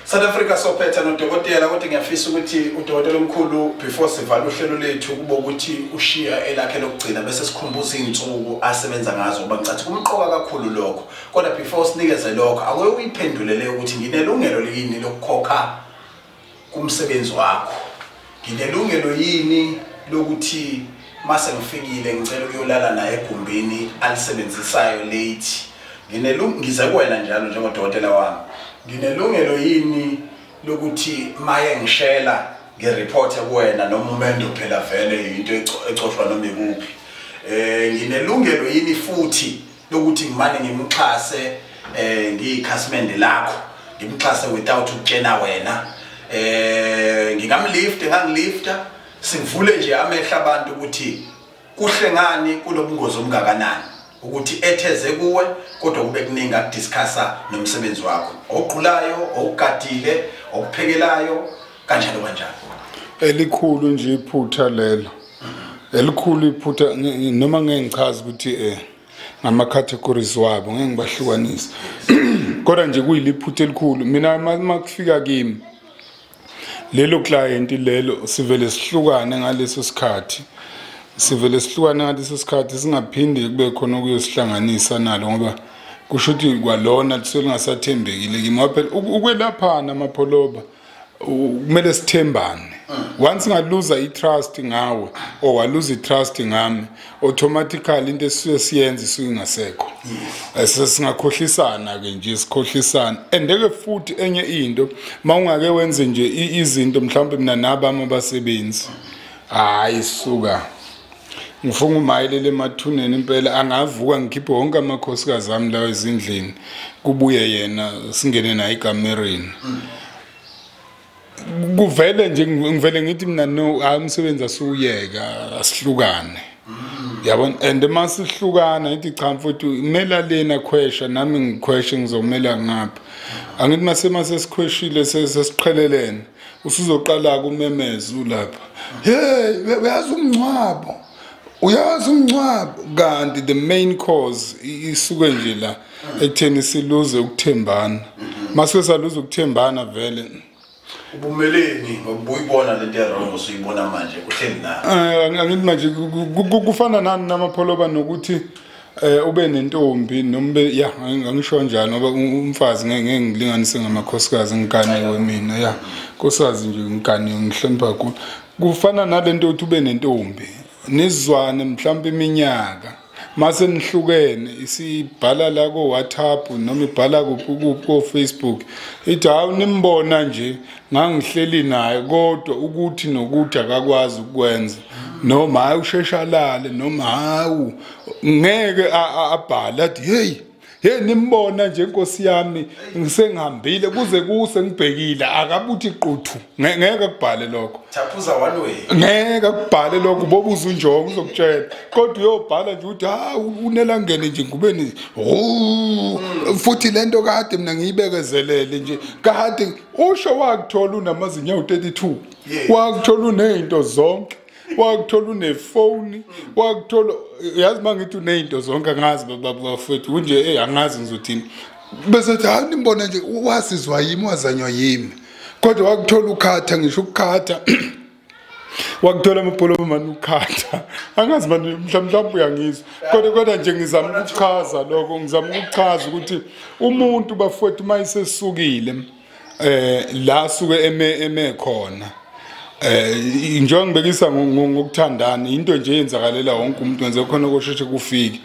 South Africa sophetha nodokotela, kodwa ngiyafisa ukuthi udokotela omkhulu before sivala uhlelo lethu kube ukuthi ushiya elakhe lokugcina bese sikhumbuza izinsuku asebenza ngazo, ngoba ngicathi kumqoka kakhulu lokho. Kodwa before sinikeze lokho, ake uyiphendulele ukuthi nginelungelo yini lokukhokha kumsebenzi wakho, nginelungelo yini lokuthi mase ngifikile ngicela ukuyolala naye egumbini alisebenzisayo late, ngize kuwena njalo njengodokotela wami, nginelungelo yini lokuthi maye ngishela ngireporte kuwena noma umendo phela vele into ecoshwa noma ikuphi, nginelungelo yini futhi lokuthi ngimane ngimxhase ngiyikhasimende lakho, ngimxhase without ukutshena wena, ngingamlift ngangilifta, sivule nje amehla abantu ukuthi kuhle ngani kulobungozi omngakanani ukuthi etheze kuwe, kodwa kube kuningi akudiscussa nomsebenzi wakho oqhulayo, okugadile, okuphekelayo, kanjalo kanjalo. Elikhulu nje iphutha lelo, elikhulu iphutha, noma ngeke ngichaze ukuthi ngama categories wabo ngeke ngibahlukanise, kodwa nje kuyiliphutha elikhulu. Mina makufika kimi lelo client lelo, sivele sihlukane ngaleso sikhathi, singaphindi kube khona ukuyosihlanganisa nalo, ngoba kusho ukuthi kwalona selingasathembekile kimi. Ngoba phela ukwelaphana amapholoba kumele sithembane. Once ngaluza i-trust ngawe or waluza i-trust ngami, automatically into esisuke siyenza isuke ingasekho. Singakhohlisana ke nje, sikhohlisana. Andeke futhi enye into, mawungake wenze nje izinto mhlawumbe mina nabami abasebenzi, hayi suka ngifunga umayelele emathuneni impela, angavuka ngikhiphe wonke amakhosikazi ami lawo ezindlini, kubuye yena singene naye ekamereni. Kuvele nje ngivele ngithi mina no, hayi umsebenzi asuyeka, asihlukane. Yabona, and masihlukana ngithi cha mfowethu imela lena khwesha nami ngikhweshe ngizomela ngapha. Angithi mase sesikhweshile sesiqhelelene, usuzoqala kumemeza ulapha, hey uyazi umncwabo, uyazi umncwabo. Kanti the main cause isuke nje la ekutheni siluze ukuthembana. Mase saluze ukuthembana vele ubumeleni, ngoba uyibona lento errong usuyibona manje uhleli nayo. Angithi manje kufana nani namapholoba nokuthi ube nentombi noma ya angisho kanjalo, ngoba umfazi ngeke ngilinganise ngamakhosikazi ngiganiwe mina, ya nkosikazi nje ngiganiwe ngihlonipha kakhulu. Kufana nalento ukuthi ube nentombi nizwane mhlawumbe iminyaka, mase nihlukene isibhala la ko WhatsApp noma ibhala kuphi ko Facebook, ithi hawu nimbona nje ngangihleli naye kodwa ukuthi nokuthi akakwazi ukwenza, noma hayi ushesha lale, noma hawu ngeke abhale athi hey hey nimbona nje inkosi yami ngisengihambile kuze kuse ngibhekile, akabuthi quthu, ngeke akubhale lokho. Thaphuza one way. Ngeke akubhale lokho, bobuza unjongo uzokutshela. Kodwa uyobhala nje ukuthi ha unelangene nje ngubeni, oh futhi lento kade mina ngiyibekezelele nje kade usho wakuthola unamazinyo 32, wakuthola unezinto zonke, wakuthola unefoni, wakuthola yazi mangithi unezinto zonke angazi bafethu kunje hey angazi ngizothini. Bese ethi hayi nimbona nje wasizwa yimi wazanywa yimi, kodwa wakuthola ukhatha, ngisho ukukhatha Wakuthola amabholo manje ukhatha. Angazi manje mhlawumbe uyangizwa. Kodwa nje ngizama ukuchaza lokho, ngizama ukuchaza ukuthi umuntu bafowethu mayisesukile la suke eme khona. Njengoba ngibekisa ngokuthandana into nje eyenzakalela wonke umuntu wenze khona kosheshe kufike.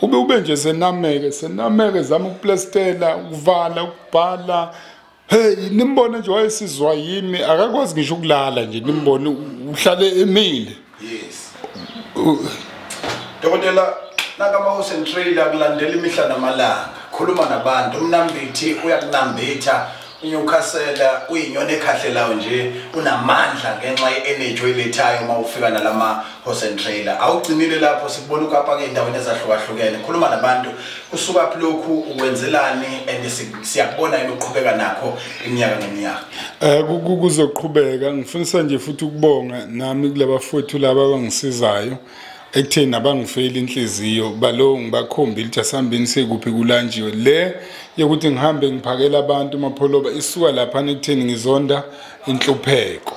Ube nje senameke zama ukuplastela, ukuvala, ukubhala. Hey, nimbone nje wayesizwa yimi akakwazi ngisho ukulala nje nimbone uhlale emile. Yes. Dokotela nakama-horse and trailer kulandela imihla namalanga. Khuluma nabantu, umnambithi uyakunambitha. uNewcastle uyinyoni ekhahlelayo nje unamandla ngenxa ye-energy oyilethayo uma ufika nalama horse and trailer. Awugcinile lapho sikubona ukapaka endaweni ezahlukahlukene. Khuluma nabantu kusuka phi lokhu ukwenzelani and siyakubona yini uqhubeka nakho iminyaka neminyaka. Kuzoqhubeka ngifunisa nje futhi ukubonga nami kulabafowethu laba abangisizayo ekutheni abangifeli inhliziyo balo ngibakhombile ukuthi asihambeni sekuphi kulanjiwe le yokuthi ngihambe ngiphakela abantu mapholoba isuka lapha ekutheni ngizonda inhlupheko.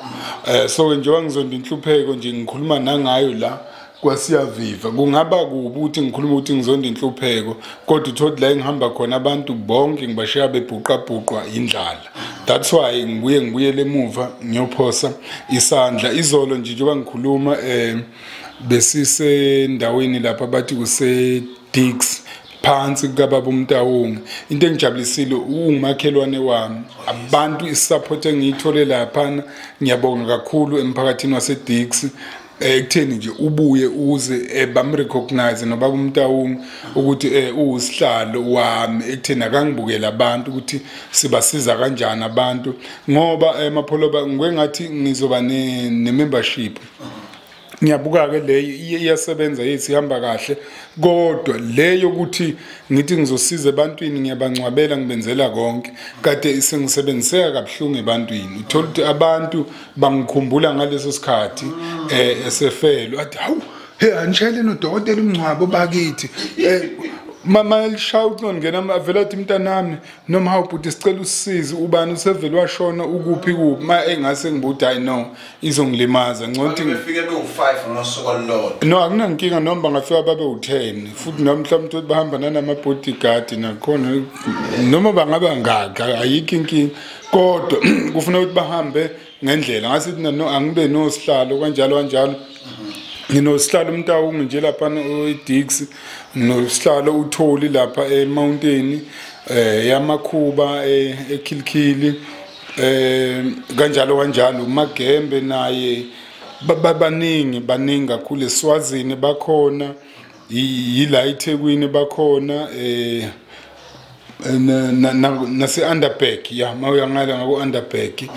So njengoba ngizonda inhlupheko nje ngikhuluma nangayo la kwaSiyaviva kungaba kubi ukuthi ngikhuluma ukuthi ngizonda inhlupheko kodwa uthole la engihamba khona abantu bonke ngibashiya bebhuqabhuqwa indlala. That's why ngibuyele emuva ngiyophosa isandla. Izolo nje njengoba ngikhuluma besisendaweni lapha bathi kuse Dix phansi kukababa uMtawungu. Into engijabulisile ungumakhelwane wami, abantu isupport engiyithole lapha ngiyabonga kakhulu emphakathini wase Dix ekutheni nje ubuye uze bamrecognize nobaba uMtawungu ukuthi usihlalo wami ekutheni akangibukela abantu ukuthi sibasiza kanjani abantu ngoba emapholoba ngikwengathi ngizoba ne membership. Ngiyabuka ke le iyasebenza yethi ihamba kahle kodwa le yokuthi ngithi ngizosiza ebantwini ngiyabangcwabela ngibenzela konke kade sengisebenziseka kabuhlungu ebantwini. Uthola ukuthi abantu bangikhumbula ngaleso sikhathi esefelo athi hawu hey anishayele nodokotela umngcwabo bakithi. Mama lishaya ngena avela athi mntanami noma hawu bhuti sicela usisize ubani usevele washona ukuphi kuphi ma engase ngibuthi hayi no izongilimaza ngcono ngifike be u5 ngosuku olulodwa. No akunankinga noma bangafika babe u10 futhi noma mhlawumbe ukuthi bahamba nanama bodyguard nakhona noma bangaba ngaka ayikho inkinga kodwa kufuna ukuthi bahambe ngendlela. Ngasithi no angibe nosihlalo kanjalo kanjalo. Nginosihlalo uMtawungu nje lapha eDix, nosihlalo uTholi lapha eMountain, yamakhuba eKhilikhili, kanjalo kanjalo uMagembe naye baningi kakhulu eSwazini bakhona, yila eThekwini bakhona, nase Underberg ya mawuyangala ngako Underberg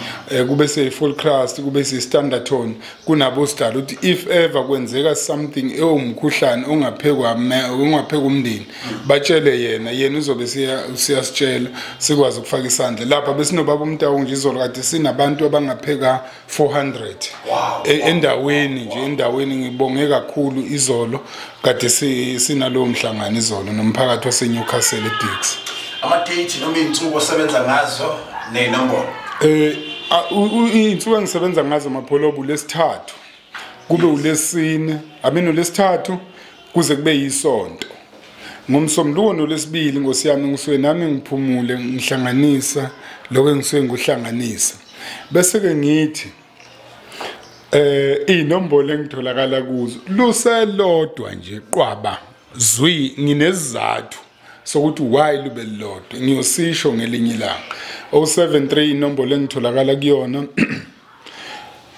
kube se full crust kube se Standerton kunabo sidala ukuthi if ever kwenzeka something ewumkhuhlane ongaphekwa umndeni batshele yena uzobe siyasitshela sikwazi ukufaka isandla lapha. Besinobaba uMtawungu nje izolo kade sinabantu abangapheka 400 endaweni nje endaweni. Ngibonge kakhulu izolo kade sinalowo mhlangano izolo nomphakathi waseNewcastle eDix. Ama-date noma iy'nsuku osebenza ngazo ney'nombolo? Iy'nsuku engisebenza ngazo mapholoba ulesithathu kube ulesine, ulesithathu kuze kube yisonto. Ngomsombuluko nolesibili Nkosi yami ngisuke nami ngiphumule ngihlanganisa lokho engisuke ngikuhlanganisa. Bese-ke ngithi iy'nombolo engitholakala kuzo luselodwa nje qwaba zwi nginesizathu sokuthi why lube lodwa ngiyosisho ngelinye ilanga. 073 inombolo engitholakala kuyona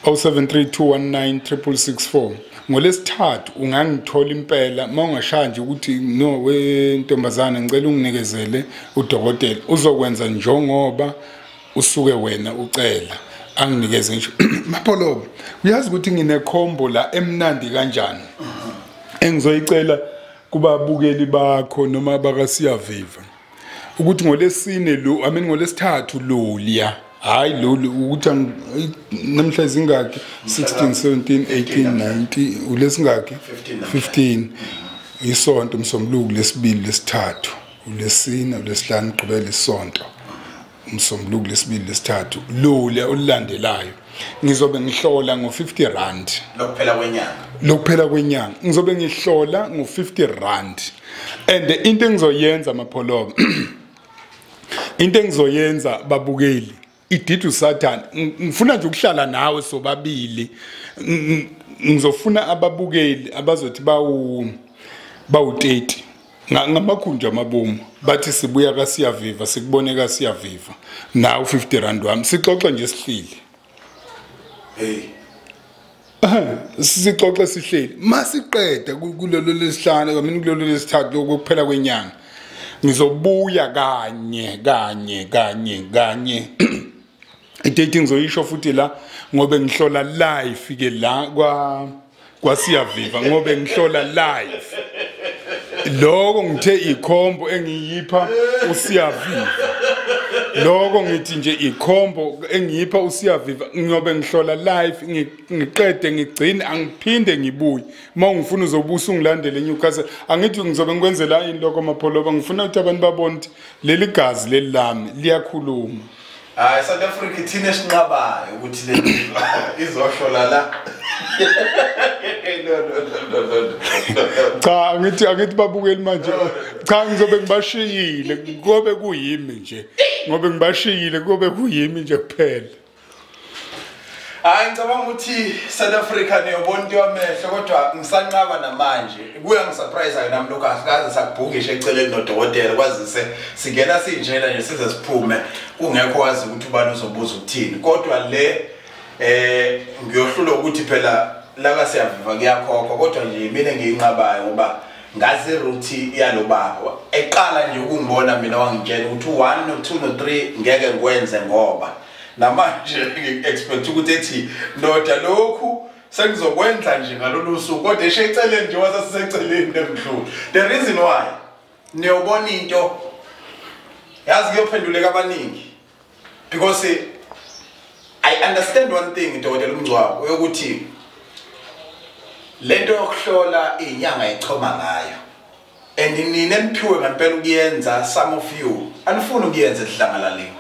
0732196664. Ngolesithathu ungangithola impela mawungashaya nje ukuthi no we ntombazana ngicela unginikezele udokotela uzokwenza njengoba usuke wena ucela anginikeze ngisho. Mapholoba uyazi ukuthi nginekhombo la emnandi kanjani engizoyicela kubabukeli bakho noma bakaSiyaviva ukuthi ngolesine lo ngolesithathu loliya hayi lo ukuthi namhla izingaki 16 17 18 19 ulesingaki 15 isonto umsombuluko lesibili lesithathu ulesine ulesihlanu gqibela isonto umsombuluko lesibili lesithathu loliya olulandelayo. Ngizobe ngihlola ngo-50 rand lokuphela kwenyanga. Lokuphela kwenyanga ngizobe ngihlola ngo-50 rand. And into engizoyenza Mapholoba, into engizoyenza babukeli, idida uSathane. Ngifuna nje ukuhlala nawe sobabili. Ngizofuna ababukeli abazothi bawu 30 ngamakhunju amabomu, bathi sibuya kaSiyaviva, sikubone kaSiyaviva, nawu 50 rand wami, sixoxe nje sihleli. Hey. Sixoxe sihleli. Masiqeda kulolo lesihlanu kamini, kulolo lesithathu lokuphela kwenyanga, ngizobuya kanye kanye kanye kanye. I-date ngizoyisho futhi la, ngobe ngihlola live ke la kwaSiyaviva, ngobe ngihlola live. Lokho ngithe ikhombo engiyipha uSiyaviva, lokho ngithi nje ikhombo engiyipha uSiyaviva. Ngiyobe ngihlola live, ngiqede ngigcine, angiphinde ngibuye. Uma ungifuna uzobusa ungilandele eNewcastle. Angithi ngizobe ngikwenzela yini lokho Mapholoba? Ngifuna ukuthi abantu babone ukuthi leli gazi leli lami liyakhuluma. Hayi, South Africa, ithina esinqabayo ukuthi le izohlola la. No, no, no, no, no. Cha, angithi babukeli manje, cha, ngizobe ngibashiyile, kobe kuyimi nje, ngobe ngibashiyile, kobe kuyimi nje kuphela. Hayi, ngicabanga ukuthi South Africa niyobona into yamehlo, kodwa ngisanqaba namanje. Kuya ngisurprise nami lokho, asikaze sakubhukisha eceleni nodokotela, kwazise singena sinjena nje size siphume kungekho wazi ukuthi ubani uzobuza ukuthini. Kodwa le ngiyohlula ukuthi phela la kaSiyaviva kuyakhokhwa, kodwa nje mina ngiyinqabayo ngoba ngazi route yalo baba. Eqala nje ukungibona mina wangitshela ukuthi u1 no2 no3 ngeke ngikwenze, ngoba namanje ngi-expect ukuthi ethi ndoda lokhu sengizokwenza nje ngalolu suku, kodwa eshe eceleni nje wasasiseceleni nemdlula. The reason why, niyobona into yazi kuyophenduleka abaningi, because I understand one thing, Dokotela uMngcwabo, yokuthi lento yokuhlola inyanga ichoma ngayo, and nina eniphiwe ngempela ukuyenza, some of you anifuni ukuyenza edlangalaleni.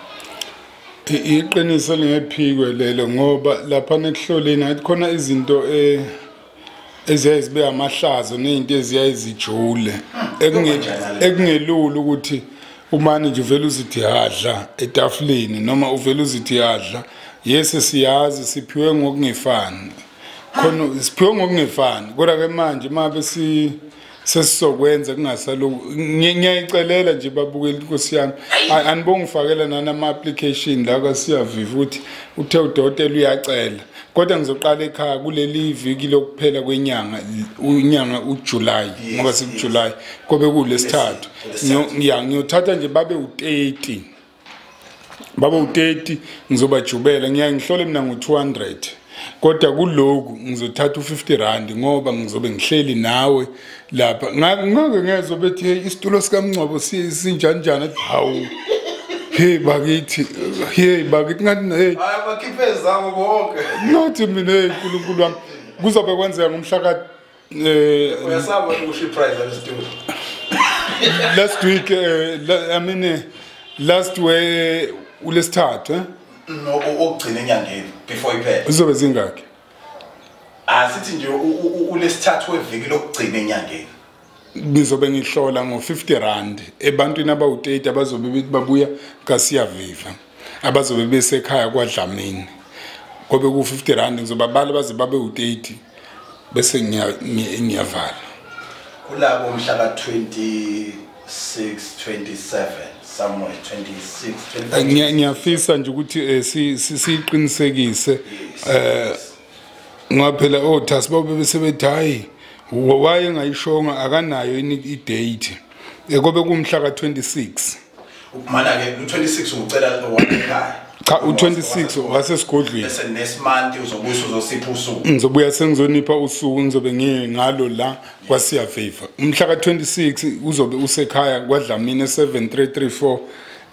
Iqiniso lingephikwe lelo, ngoba lapha ekuhloleni athi khona izinto eziyaye zibe amahlazo nezinto eziyaye zijule ekungelula ukuthi umane nje uvele uzithi hadla etafuleni noma uvele uzithi hadla. Yes, siyazi siphiwe ngokungefani, khona siphiwe ngokungefani, kodwa ke manje mabe si sesizokwenza kungasaloku, ngiyayicelela nje babukeli, inkosi yami, anibongifakela nana application la kaSiyaviva ukuthi uthe udokotela uyacela, kodwa ngizoqala ekhaya kuleli viki lokuphela kwenyanga, unyanga uJuly, ngoba sikuJuly, kobe kulesithathu. Ngiyothatha nje babe u30, babe u30, ngizobajubela. Ngiyaye ngihlole mina ngo200, kodwa kuloku ngizothatha u50 rand ngoba ngizobe ngihleli nawe lapha. Ngake ngezwe bethi, "Hey, isitulo sikaMngcwabo sinjani njani?" Athi, "Hawu, hey bakithi, hey bakithi." Ngathi, "Hey." Hayi, bakhiphe zabo bonke. Nothi mina, hey uNkulunkulu wami, kuzobe kwenzeka ngomhla ka Uyasaba ukusho iprice lesitulo? Last week, I mean, last way ulesithathu, eh? No, okugcina enyangeni before iphele. Izobe zingaki? Asithi nje ulesithathu weviki lokugcina enyangeni. Ngizobe ngihlola ngo-50 rand ebantwini abawu-30 abazobe bethi babuya kaSiyaviva, abazobe besekhaya kwaDlamini, kobe ku-50 rand. Ngizobabala baze babe u-30, bese ngiyavala. Kulabo umhla ka-26, 27, somewhere 26, 25. Ngiyafisa nje ukuthi siyiqinisekise, ngoba phela othasi babe bese bethi, "Hayi, waye ngayishonga, akanayo i-date." Kobe kumhla ka-26. Mana-ke u-26 ucela ekhaya? Cha, u-26 wasesigodlweni. Bese next month uzobusa uzosipha usuku. Ngizobuya sengizonipha usuku, ngizobe ngiye ngalo la kwaSiyaviva. Umhla ka-26 uzobe usekhaya kwaDlamini 7334.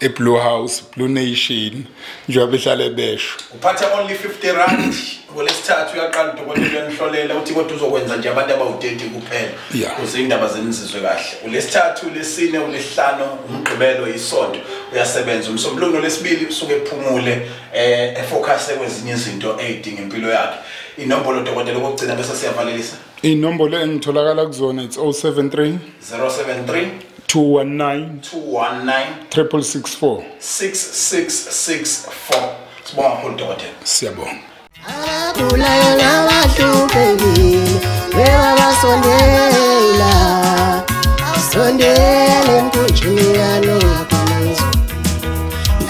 eBlue House, Blue Nation, njengoba behlale besho. Uphathe only 50 rand ngolesithathu uyaqala udokotela uyanihlolela uthi kodwa uzokwenza nje abantu abawu-30 kuphela ukuze indaba zenizizwe kahle. Ulesithathu, ulesine, ulesihlanu, umgqibelo, isonto uyasebenza. Umsombuluko lesibili usuke ephumule efocus kwezinye izinto ezidinga impilo yakhe. Inombolo dokotela okugcina bese siyavalelisa. Inombolo engitholakala kuzona it's 073 073 219 219 664 6664. Sibonga kakhulu dokotela. Siyabonga. Abagulayo nabahluphekile webabasondela, sondela emkhunjini kaNowa.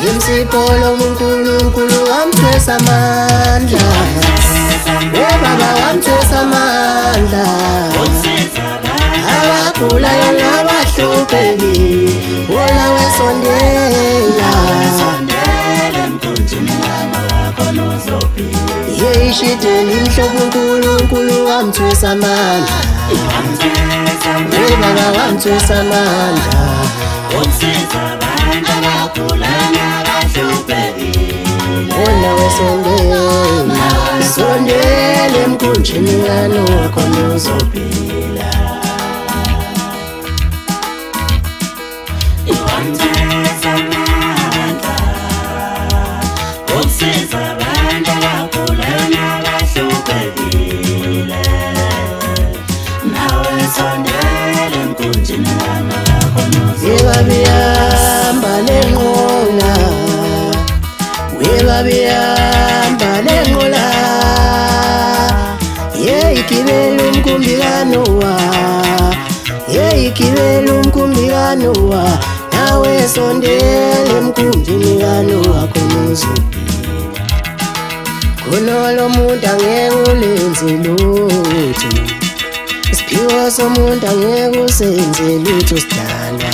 Yimsipho loNkulunkulu wamthwesa amandla, webaba wamthwesa amandla. Abagulayo nabahluphekile wona wesondela, yeyishideli imhlobo uNkulunkulu wamthwesa amandla, webaba wamthwesa amandla. Wona wesondela, sondela emkhunjini kaNowa khona uzophila. Webabihamba lenqola, webabihamba lenqola, yeyigibela umkhumbi kaNowa, yeyigibela umkhumbi kaNowa. Nawe sondela emkhunjini kaNowa khona uzophila. Khona lo muntu angeke ulenze lutho, isiphiwo somuntu angeke usenze lutho sidalwa.